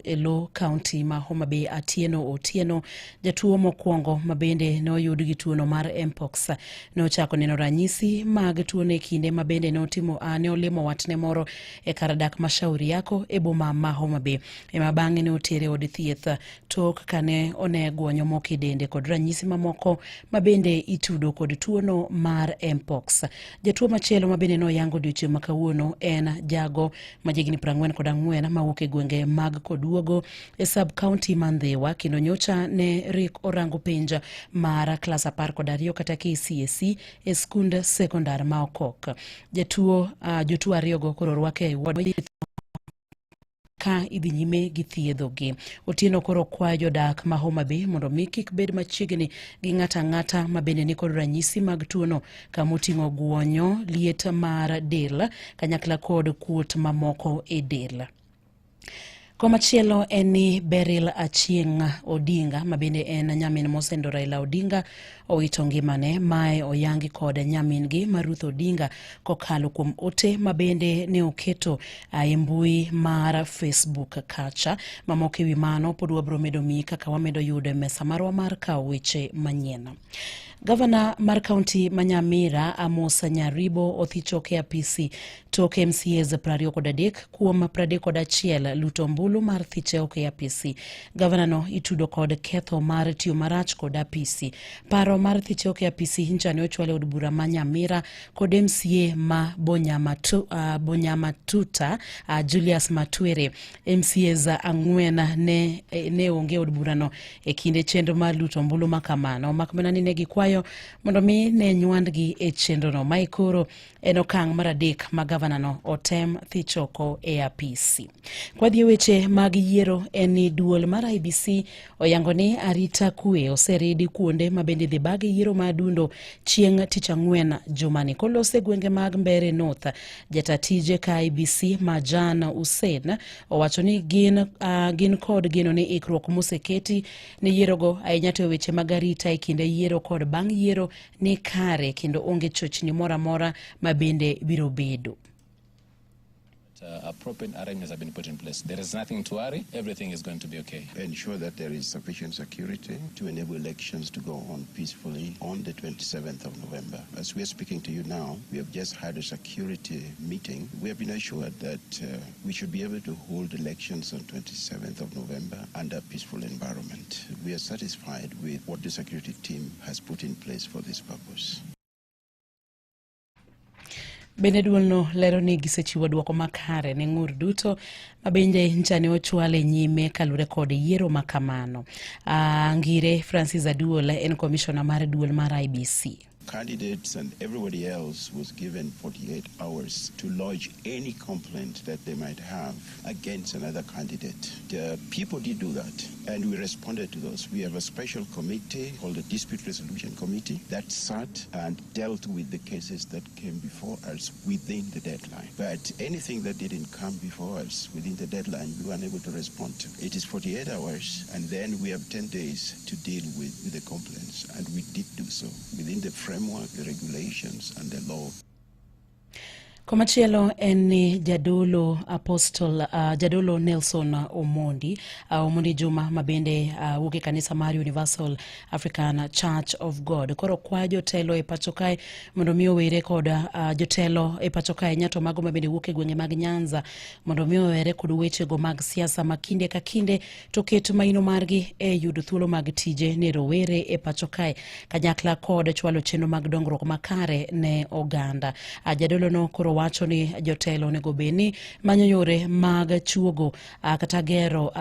e lo kaunti ma Homa Bay Atieno Otieno, jatuo mokwongo ma bende ne oyud gi tuono mar Mpox. Ne ochako neno ranyisi mag tuono e kinde ma bende ne otimo ne olimo watne moro e kar dak ma Shauri Yako e boma ma Homa Bay. Ema bang'e ne otere e od thieth tok kane one gwonyo moko e dende kod ranyisi mamoko ma bende itudo kod tuono mar Mpox. Jatuo machielo ma bende noyango odiochieng' ma kawuono en jago ma jahigni 44 mawuok e gwenge mag Koduogo e sub county ma Ndhiwa kendo nyocha ne rik orango penj mar klas 12 kata KCSE e skund sekondar ma Okok. Jatuo jotuo ariyogo koro orwak e ward ka idhi nyime gi thiedhogi. Otieno koro kwayo jodak ma Homa Bay mondo mi kik bed machiegni gi ng'ato ang'ata ma bende nikod ranyisi mag tuono kama oting'o guonyo, liet mar del kanyakla kod kuot mamoko e del. Komachielo en ni Beryl Achieng' Odinga ma bende en nyamin mosendo Raila Odinga owito ngimane. Mae oyangi kod nyamin-gi ma Ruth Odinga kokalo kuom ote ma bende ne oketo e mbui mar Facebook kacha. Mamoko ewi mano pod wabiro medo miyi kaka wamedo yudo e mesa marwa mar kawo weche manyien. Gavana mar kaunti ma Nyamira Amos Nyaribo othichoke e apisi tok MCAs 23 kuom 31 luto ombulu mar thiche oko e apisi. Gavanano itudo kod ketho mar tiyo marach kod apisi. Paro mar thiche oko e apisi ncha ne ochwal e od bura ma Nyamira kod MCA ma Bonyamatuta Julius Matwere. MCAs ang'wen ne onge e od burano e kinde chenro mar luto ombulu ma kamano, mak mana ni ne gikwayo mondo mi ne nywandgi e chenrono. Mae koro en okang' mar adek ma gavanano otem thichoko e apisi. Kwadhi e weche mag yiero en ni duol mar IEBC oyango ni arita kwe oseridi kuonde ma bende idhi bag yiero ma adundo chieng' tich ang'wen jumani. Kolose gwenge mag Mbeere North, jata tije ka IEBC Marjan Hussein owacho ni gin kod geno ni ikruok moseketi ne yierogo ahinya to e weche mag arita e kinde yiero kod bang' yiero ni kare kendo onge chochni moro amora ma bende biro bedo. Appropriate arrangements have been put in place. There is nothing to worry. Everything is going to be okay. Ensure that there is sufficient security to enable elections to go on peacefully on the 27th of November. As we are speaking to you now, we have just had a security meeting. We have been assured that we should be able to hold elections on 27th of November under a peaceful environment. We are satisfied with what the security team has put in place for this purpose. Bende duolno lero ni gisechiwo dwoko makare ne ng'ur duto ma bende ncha ne ochwal e nyime kaluwore kod yiero ma kamano. Ngire Francis Aduol en komishona mar duol mar IEBC. Candidates and everybody else was given 48 hours to lodge any complaint that they might have against another candidate. The people did do that, and we responded to those. We have a special committee called the Dispute Resolution Committee that sat and dealt with the cases that came before us within the deadline. But anything that didn't come before us within the deadline, we were unable to respond to. It is 48 hours, and then we have 10 days to deal with the complaints, and we did do so within the framework, the regulations, and the law. Komachielo en ni jadolo Apostle jadolo Nelson Omondi, Omondi Juma ma bende wuok e kanisa mar Universal African Church of God koro kwayo jotelo e pacho kae mondo mi owere kod jotelo e pacho kae nyato mago ma bende wuok e gwenge mag Nyanza mondo mi owere kod wechego mag siasa ma kinde ka kinde to ket maino margi e yudo thuolo mag tije ne rowere e pacho kae kanyakla kod chwalo chenro mag dongruok makare ne oganda. Jadolo no koro wacho ni jotelo onego bed ni manyo yore mag chuogo kata gero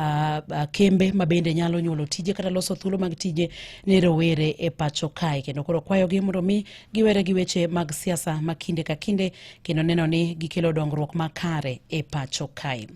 kembe ma bende nyalo nyuolo tije kata loso thuolo mag tije ne rowere e pacho kae, kendo koro kwayogi mondo mi giwere gi weche mag siasa ma kinde ka kinde kendo neno ni gikelo dongruok makare e pacho kae.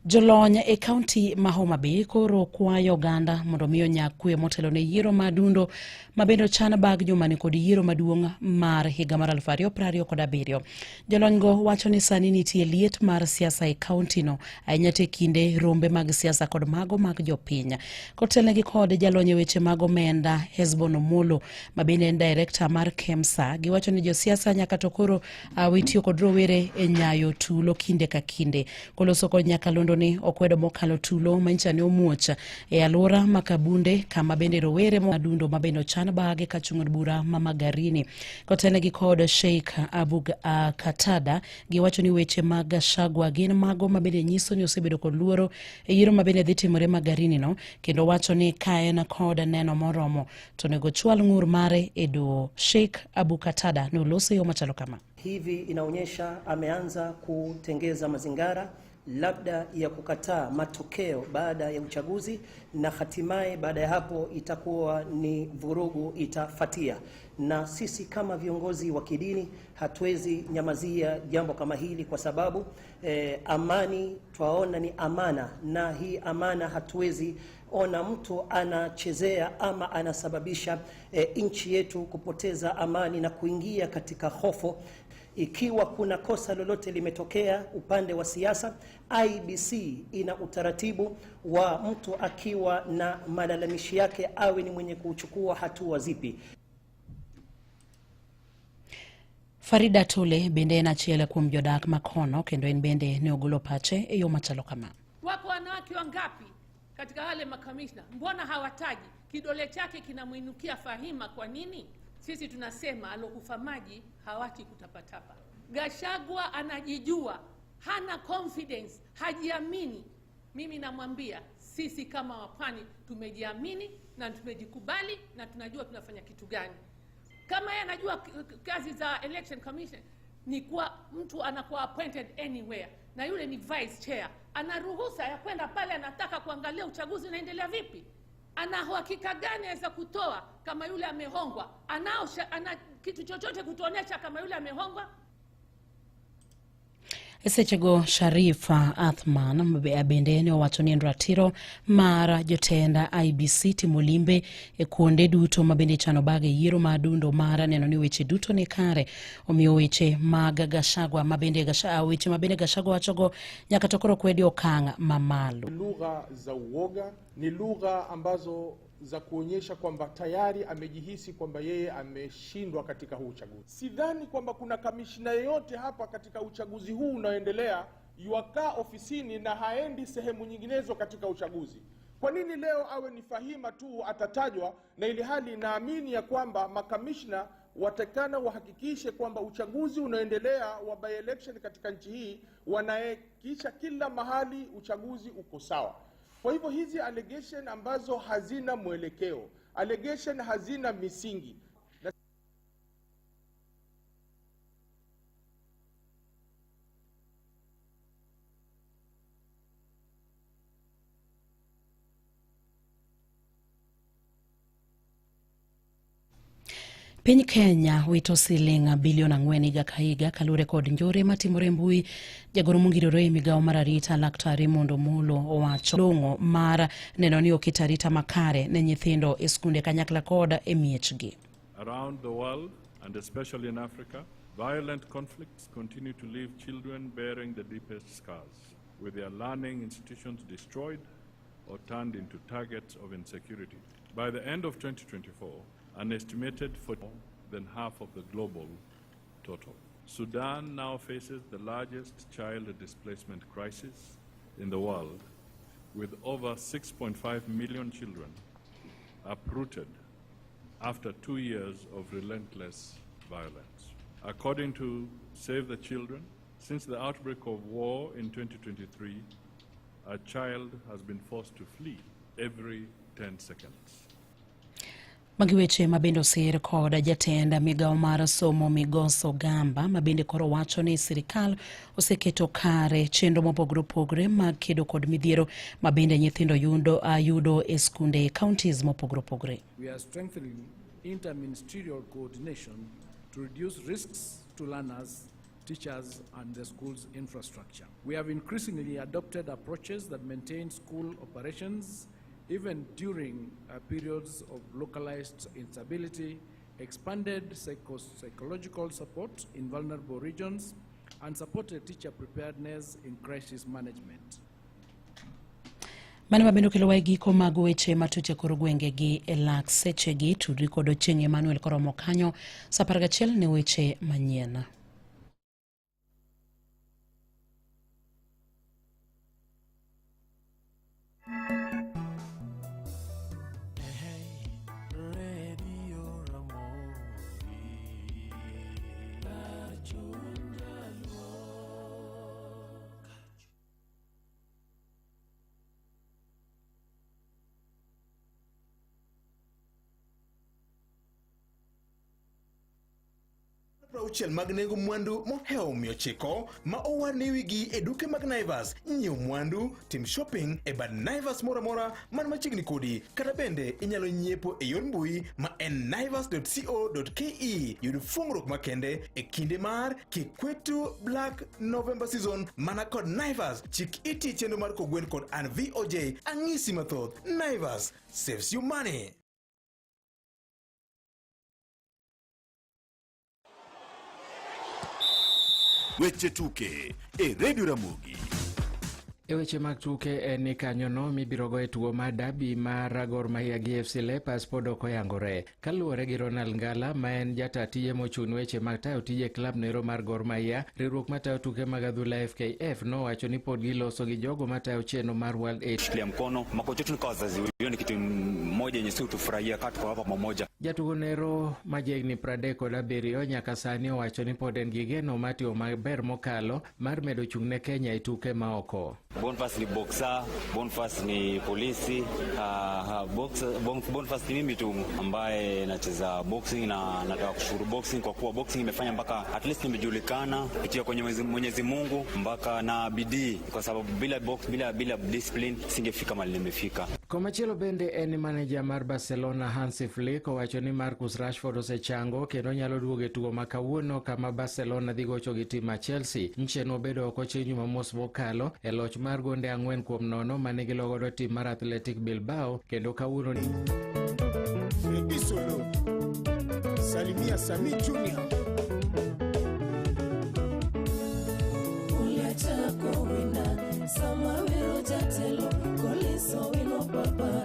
Jolony e kaunti ma Homa Bay koro kwayo oganda mondo mi onyag kwe motelo ne yiero ma adundo ma bende ochan bag jumani kod yiero maduong' mar higa mar 2027. Jolony go wacho ni sani nitie liet mar siasa e kaunti no ahinya to e kinde rombe mag siasa kod mago mag jopiny. Kotelnegi kod jalony e weche mag omenda Hesbon Omolo ma bende en director mar KEMSA, giwacho ni josiasa nyaka to koro witiyo kod rowere e nyayo tulo kinde ka kinde. Koloso kod nyakalondo ni okwedo mokalo tulo manyicha ne omuoch e alwora ma Kabunde kama bende rowere adundo ma bende ochan bage ka chung' od bura ma Magarini. Kotenegi kod Sheikh Abu Katada, giwacho ni weche mag Gachagua gin mago ma bende nyiso ni osebedo kod luoro e yiero ma bende dhi timore Magarini no, kendo wacho ni ka en kod neno moromo to onego chwal ng'ur mare e doho. Sheikh Abu Katada ne oloso e yo machalo kama. Hivi inaonyesha ameanza kutengeza mazingara labda ya kukataa matokeo baada ya uchaguzi, na hatimaye baada ya hapo itakuwa ni vurugu itafatia. Na sisi kama viongozi wa kidini hatuwezi nyamazia jambo kama hili, kwa sababu amani twaona ni amana, na hii amana hatuwezi ona mtu anachezea ama anasababisha nchi yetu kupoteza amani na kuingia katika hofu. Ikiwa kuna kosa lolote limetokea upande wa siasa, IEBC ina utaratibu wa mtu akiwa na malalamishi yake awe ni mwenye kuchukua hatua zipi. Farida Tule bende en achiel kuom jodak makono kendo en bende ne ogolo pache e yo machalo kama. Wako wanawake wangapi katika wale makamishna? Mbona hawataji? Kidole chake kinamwinukia Fahima kwa nini? Sisi tunasema alokufa maji hawati kutapatapa. Gachagua anajijua, hana confidence, hajiamini. Mimi namwambia sisi kama wapwani tumejiamini na tumejikubali na tunajua tunafanya kitu gani. Kama yeye anajua kazi za Election Commission ni kuwa mtu anakuwa appointed anywhere, na yule ni vice chair, ana ruhusa ya kwenda pale, anataka kuangalia uchaguzi unaendelea vipi. Ana uhakika gani aweza kutoa kama yule amehongwa? Ana kitu chochote kutuonyesha kama yule amehongwa? E sechego Sharifa Athman bende ne owacho ni en ratiro mar jotend IEBC timo limbe e kuonde duto ma bende chano bage yiero ma adundo mar neno ni weche duto ni kare. Omiyo weche mag Gachagua ma bende weche ma bende Gachagua wachogo nyaka to koro kwedi okang' mamalo. Lugha za uoga ni lugha ambazo za kuonyesha kwamba tayari amejihisi kwamba yeye ameshindwa katika huu uchaguzi. Sidhani kwamba kuna kamishna yeyote hapa katika uchaguzi huu unaoendelea yuakaa ofisini na haendi sehemu nyinginezo katika uchaguzi. Kwa nini leo awe ni Fahima tu atatajwa, na ili hali naamini ya kwamba makamishna watakana wahakikishe kwamba uchaguzi unaoendelea wa by election katika nchi hii wanahakikisha kila mahali uchaguzi uko sawa. Kwa hivyo hizi allegation ambazo hazina mwelekeo, allegation hazina misingi. Piny Kenya wito siling bilion 4 higa ka higa kaluwore kod njore matimore mbui. Jagoro mongirore e migawo mar arita Laktar Raymond Omolo owacho long'o mar neno ni oket arita makare ne nyithindo e skunde kanyakla kod e miechgi. Around the world, and especially in Africa, violent conflicts continue to leave children bearing the deepest scars, with their learning institutions destroyed or turned into targets of insecurity. By the end of 2024, an estimated for more than half of the global total. Sudan now faces the largest child displacement crisis in the world, with over 6.5 million children uprooted after 2 years of relentless violence. According to Save the Children, since the outbreak of war in 2023, a child has been forced to flee every 10 seconds. Magi weche mabende osir kod jatend migawo mar somo Migoso Gamba mabende koro wacho ni sirikal oseketo kare chenro mopogore opogore mag kedo kod midhiero mabende nyithindo yudo e skunde e counties mopogore opogore. We are strengthening interministerial coordination to reduce risks to learners, teachers, and the school's infrastructure. We have increasingly adopted approaches that maintain school operations even during periods of localized instability, expanded psychological support in vulnerable regions, and supported teacher preparedness in crisis management. Mano mabende okelowa e giko mag weche matuch e kor gwenge gi e lak sechegi. Tudri kod Ochieng' Emmanuel koromo kanyo saa 11 ne weche manyien. Auchiel mag nengo mwandu mohewo 900 ma owarne wigi e duke mag Naivas. Nyiew mwandu, tim shopping e bad Naivas moro amora man machiegni kodi, kata bende inyalo nyiepo e yor mbui ma en naivas.co.ke. Yud fungruok makende e kinde mar Kikwetu Black November season mana kod Naivas. Chik iti chenro mar kogwen kod an VOJ ang'isi mathoth. Naivas saves you money. Weche tuke e Radio Ramogi. E weche mag tuke en ni kanyono mibiro go e tugo mar derby mar Gor Mahia gi FC Leopards pod ok oyangore. Kaluwore gi Ronald Ngala ma en jata tije mochung' weche mag tayo tije klab nero mar Gor Mahia, riwruok matayo tuke mag adhula FKF nowacho ni pod giloso gi jogo matayo chenro mar World 8. Shikilia mkono makocha wetu ni kwa wazazi, hiyo ni kitu moja yenye si tufurahia kama tuko hapa pamoja. Jatugo nero majegni 37 nyaka sani owacho ni pod en gi geno mar timo maber mokalo mar medo chung' ne Kenya e tuke maoko. Boniface ni boxer, Boniface ni polisi, Boniface ni mimi tu ambaye nacheza boxing na nataka kushukuru boxing kwa kuwa boxing imefanya mpaka at least nimejulikana kupitia kwenye Mwenyezi Mungu mpaka na bidii, kwa sababu bila box, bila discipline singefika mahali nimefika. Komachielo bende en maneja mar Barcelona Hansi Flick owacho ni Marcus Rashford osechango kendo nyalo duogo e tugo ma kawuono kama Barcelona dhi gocho gi tim mar Chelsea. Nche nobedo oko chieng' Jumamos mokalo e loch mar gonde 4-0 mane gilogodo tim mar Athletic Bilbao kendo kawuono Fredi Solo, salimia Sami Junior. Uliachako wina sama wero jatelo koliso wino papa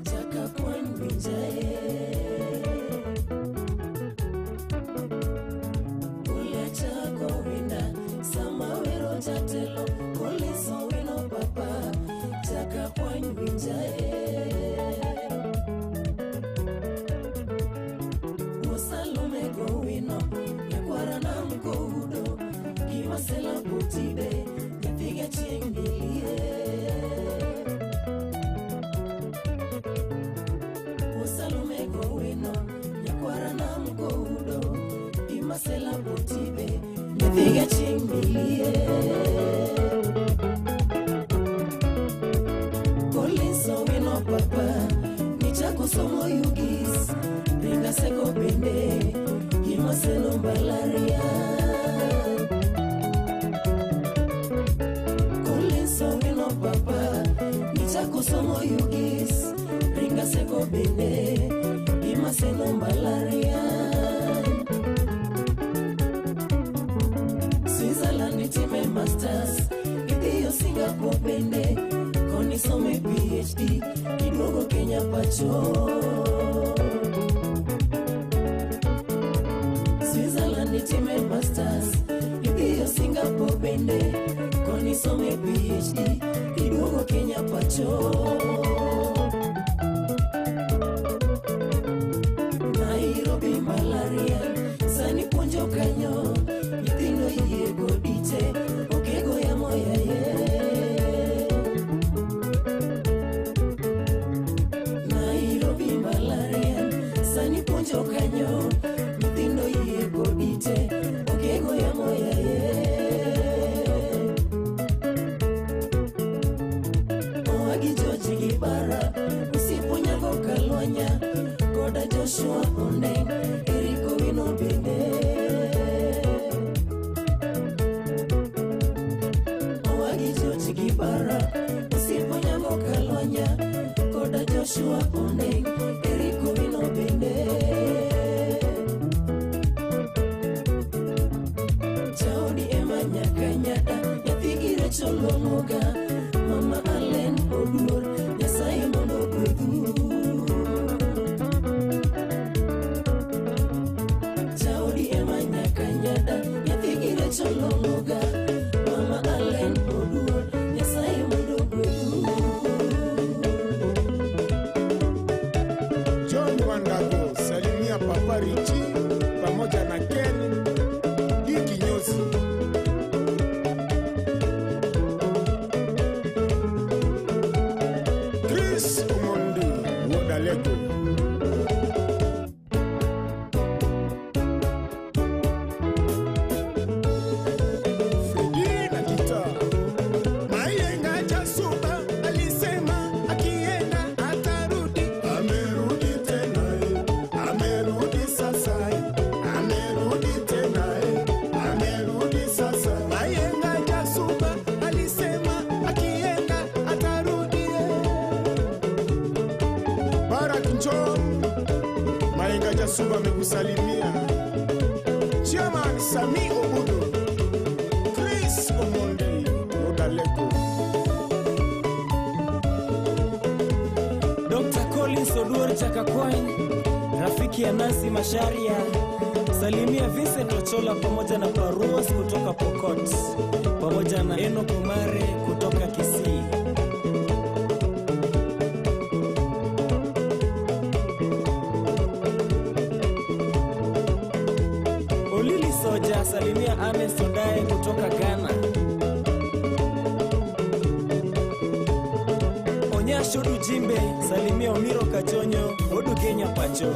chaka kwan winjae. Uliachako wina sama wero jatelo koliso wino papa chaka kwan winjae. Musalume go wino nyakwara na mkoudo kimasela potibe nyapiga chieng' milie. Musalume go wino nyakwara na mkoudo kimasela potibe nyapiga chieng' milie. Koliso wino papa nichako somo yugis ringa seko bende kimaselo mbalaria. Koliso wino papa nichako somo yugis ringa seko bende kimaselo mbalaria. Switzerland time masters idhiyo Singapore bende koni some PhD kiduogo Kenya pacho. Switzerland time masters idhiyo Singapore bende koni some PhD kiduogo Kenya pacho. Nairobi malaria sani puonjo kanyo nyithindo yie godite okego yamo yaye. Nairobi malaria sani puonjo kanyo nyithindo yie godite okego yamo yaye. Owagi George gi bara usipo nyango kalwanya koda Joshua Ondeng Eriko wino bende. Owagi George gi bara usipo nyango kalwanya koda Joshua Ondeng Eriko wino bende. Chaudi ema nyaka nyada nyathi gi Rachel Omoga mama Allen Oduor Nyasaye mondo ogwedhu. Chaudi ema nyaka nyada nyathi gi Rachel Omoga mama Allen Oduor Nyasaye mondo ogwedhu. John Wandago, salimia Papa Richi pamoja na Ken Dikinyozi. Chris Omondi Wodalego. Tom Maenga Jasuba amekusalimia. Chairman Sami Obudu, Chris Omondi Odaleko. Dr. Collins Oduor Chakakwany, rafiki ya Nancy Masharia, salimia Vincent Ochola pamoja na Paruos kutoka Pokot, pamoja na Eno Komare kutoka Kisii. Olili Soja, salimia Ernest Odae kutoka Ghana. Onyasho Dujimbe, salimia Omiro Kachonyo, Odu Kenya Pacho.